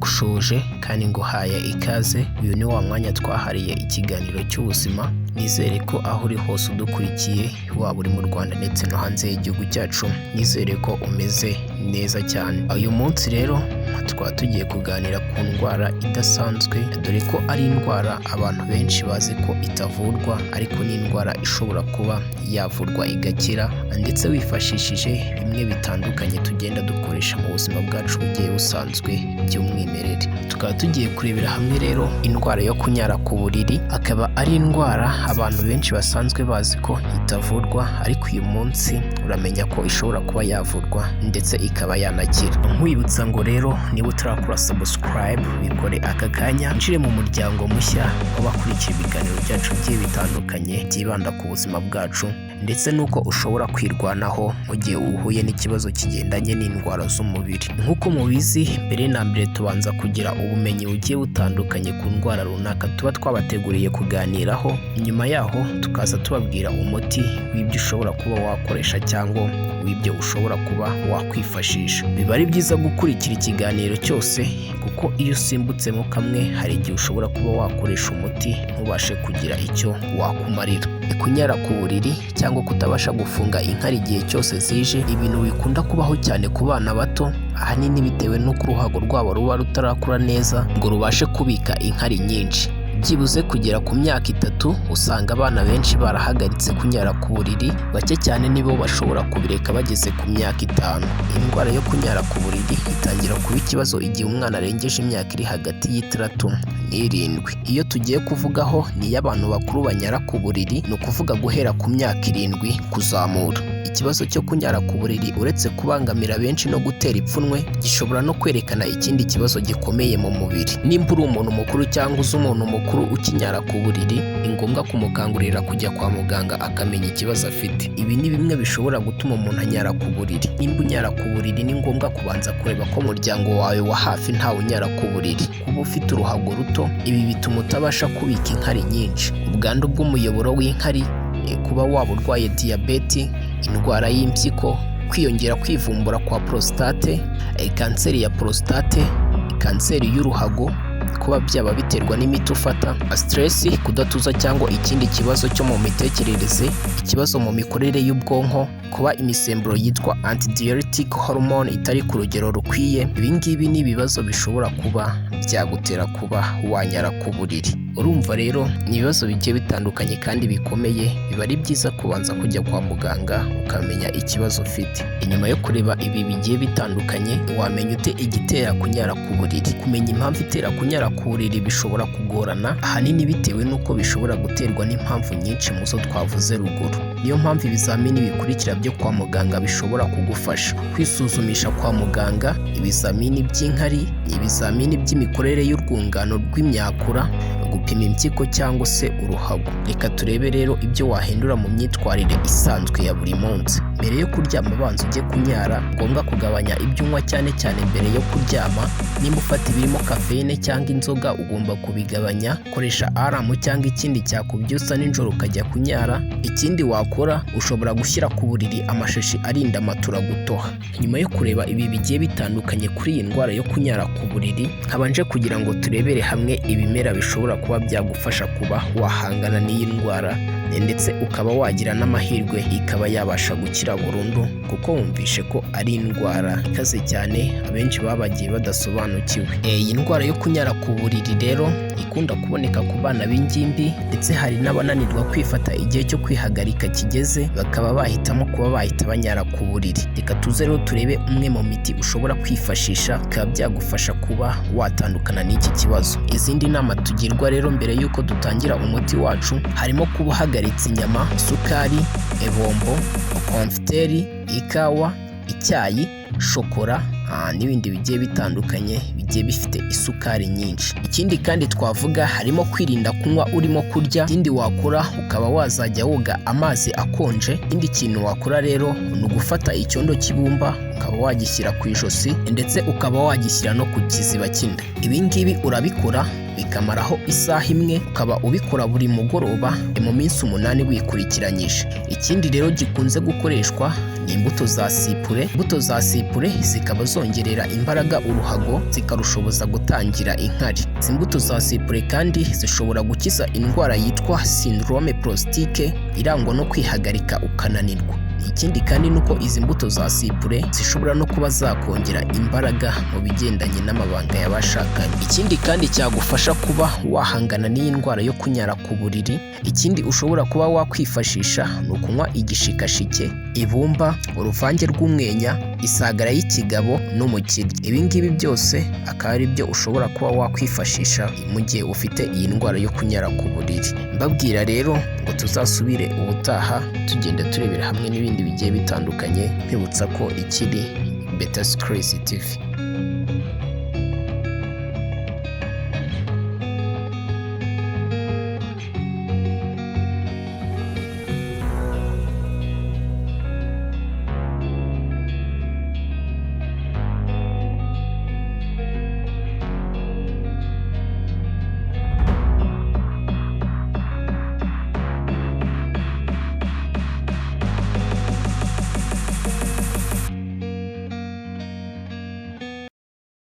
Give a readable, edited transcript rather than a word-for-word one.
Ndagusuhuje kandi nguhaye ikaze, uyu ni wa mwanya twahariye ikiganiro cy'ubuzima, nizere ko aho uri hose udukurikiye, waba uri mu Rwanda ndetse no hanze y'igihugu cyacu, nizere ko umeze neza cyane. Uyu munsi rero tukaba tugiye kuganira ku ndwara idasanzwe, dore ko ari indwara abantu benshi bazi ko itavurwa, ariko ni indwara ishobora kuba yavurwa igakira, ndetse wifashishije bimwe bitandukanye tugenda dukoresha mu buzima bwacu bugiye busanzwe by'umwimerere. Tukaba tugiye kurebera hamwe rero indwara yo kunyara ku buriri, akaba ari indwara abantu benshi basanzwe bazi ko itavurwa, ariko uyu munsi uramenya ko ishobora kuba yavurwa ndetse ikaba yanakira. Nkwibutsa ngo rero niba utarakora subscribe bikore aka kanya, winjire mu muryango mushya w'abakurikira ibiganiro byacu bigiye bitandukanye byibanda ku buzima bwacu ndetse n'uko ushobora kwirwanaho mu gihe uhuye n'ikibazo kigendanye n'indwara z'umubiri. Nk'uko mubizi, mbere na mbere tubanza kugira ubumenyi bugiye butandukanye ku ndwara runaka tuba twabateguriye kuganiraho, nyuma yaho tukaza tubabwira umuti w'ibyo ushobora kuba wakoresha cyangwa w'ibyo ushobora kuba wakwifashisha. Biba ari byiza gukurikira ikiganiro cyose kuko iyo usimbutsemo kamwe hari igihe ushobora kuba wakoresha umuti ntubashe kugira icyo wakumarira. Kunyara ku buriri cyangwa kutabasha gufunga inkari igihe cyose zije, ibintu bikunda kubaho cyane ku bana bato, ahanini bitewe n'uko uruhago rwabo ruba rutarakura neza ngo rubashe kubika inkari nyinshi. Byibuze kugera ku myaka 3 usanga abana benshi barahagaritse kunyara ku buriri, bake cyane nibo bashobora kubireka bageze ku myaka 5. Indwara yo kunyara ku buriri itangira kuba ikibazo igihe umwana arengeje imyaka iri hagati y'6 n'7. Iyo tugiye kuvugaho ni iy'abantu bakuru banyara ku buriri, ni ukuvuga guhera ku myaka 7 kuzamura. Ikibazo cyo kunyara ku buriri uretse kubangamira benshi no gutera ipfunwe, gishobora no kwerekana ikindi kibazo gikomeye mu mubiri. Nimba uri umuntu mukuru cyangwa uzi umuntu mukuru ukinyara ku buriri, ni ngombwa kumukangurira kujya kwa muganga akamenya ikibazo afite. Ibi ni bimwe bishobora gutuma umuntu anyara ku buriri. Nimba unyara ku buriri, ni ngombwa kubanza kureba ko umuryango wawe wa hafi ntawe unyara ku buriri. Kuba ufite uruhago ruto, ibi bituma utabasha kubika inkari nyinshi. Ubwandu bw'umuyoboro w'inkari, kuba waba urwaye diyabeti, indwara y'impyiko, kwiyongera kwivumbura kwa prostate, kanseri ya prostate, kanseri y'uruhago, kuba byaba biterwa n'imiti ufata, stress, kudatuza cyangwa ikindi kibazo cyo mu mitekerereze, ikibazo mu mikorere y'ubwonko, kuba imisemburo yitwa antidiuretic hormone itari ku rugero rukwiye. Ibi ngibi ni ibibazo bishobora kuba byagutera kuba wanyara ku buriri. Urumva rero ni ibibazo bigiye bitandukanye kandi bikomeye, biba ari byiza kubanza kujya kwa muganga ukamenya ikibazo ufite. Inyuma yo kureba ibi bigiye bitandukanye, wamenya ute igitera kunyara ku buriri? Kumenya impamvu itera kunyara ku buriri bishobora kugorana, ahanini bitewe n'uko bishobora guterwa n'impamvu nyinshi mu zo twavuze ruguru. Niyo mpamvu ibizamini bikurikira byo kwa muganga bishobora kugufasha. Kwisuzumisha kwa muganga, ibizamini by'inkari, ibizamini by'imikorere y'urwungano rw'imyakura, gupima impyiko cyangwa se uruhago. Reka turebe rero ibyo wahindura mu myitwarire isanzwe ya buri munsi. Mbere yo kuryama banza ujye kunyara, ngombwa kugabanya ibyo unywa cyane cyane mbere yo kuryama. Nimba ufata ibirimo kafeyine cyangwa inzoga ugomba kubigabanya, koresha alarm cyangwa ikindi cyakubyutsa nijoro ukajya kunyara. Ikindi wakora, ushobora gushyira ku buriri amashashi arinda matura gutoha. Nyuma yo kureba ibi bigiye bitandukanye kuri iyi ndwara yo kunyara ku buriri, nkabanje kugira ngo turebere hamwe ibimera bishobora kuba byagufasha kuba wahangana n'iyi ndwara, ndetse ukaba wagira n'amahirwe ikaba yabasha gukira burundu, kuko wumvishe ko ari indwara ikaze cyane abenshi baba bagiye badasobanukiwe. Iyi ndwara yo kunyara ku buriri rero ikunda kuboneka ku bana b'ingimbi, ndetse hari n'abananirwa kwifata igihe cyo kwihagarika kigeze, bakaba bahitamo kuba bahita banyara ku buriri. Reka tuze rero turebe umwe mu miti ushobora kwifashisha bikaba byagufasha kuba watandukana n'iki kibazo. Izindi nama tugirwa rero mbere y'uko dutangira umuti wacu, harimo kuba uhagaritse inyama, isukari, ebombo, konfiteri, ikawa, icyayi, shokora n'ibindi bigiye bitandukanye bigiye bifite isukari nyinshi. Ikindi kandi twavuga harimo kwirinda kunywa urimo kurya. Ikindi wakora ukaba wazajya woga amazi akonje. Ikindi kintu wakora rero ni ugufata icyondo cy'ibumba ukaba wagishyira ku ijosi, ndetse ukaba wagishyira no ku kiziba cy'inda. Ibi ngibi urabikora bikamaraho isaha imwe, ukaba ubikora buri mugoroba mu minsi 8 wikurikiranyije. Ikindi rero gikunze gukoreshwa ni imbuto za sipure. Imbuto za sipure zikaba zongerera imbaraga uruhago, zikarushoboza gutangira inkari. Izi mbuto za sipure kandi zishobora gukiza indwara yitwa syndrome prostique irangwa no kwihagarika ukananirwa. Ikindi kandi ni uko izi mbuto za sipure zishobora no kuba zakongera imbaraga mu bigendanye n'amabanga y'abashakanye. Ikindi kandi cyagufasha kuba wahangana n'iyi ndwara yo kunyara ku buriri, ikindi ushobora kuba wakwifashisha ni ukunywa igishikashike, ibumba, uruvange rw'umwenya, isagara y'ikigabo n'umukiri. Ibi ngibi byose akaba ari byo ushobora kuba wakwifashisha mu gihe ufite iyi ndwara yo kunyara ku buriri. Mbabwira rero ngo tuzasubire ubutaha tugenda turebera hamwe n'ibindi bigiye bitandukanye, nkwibutsa ko ikiri Better Security TV.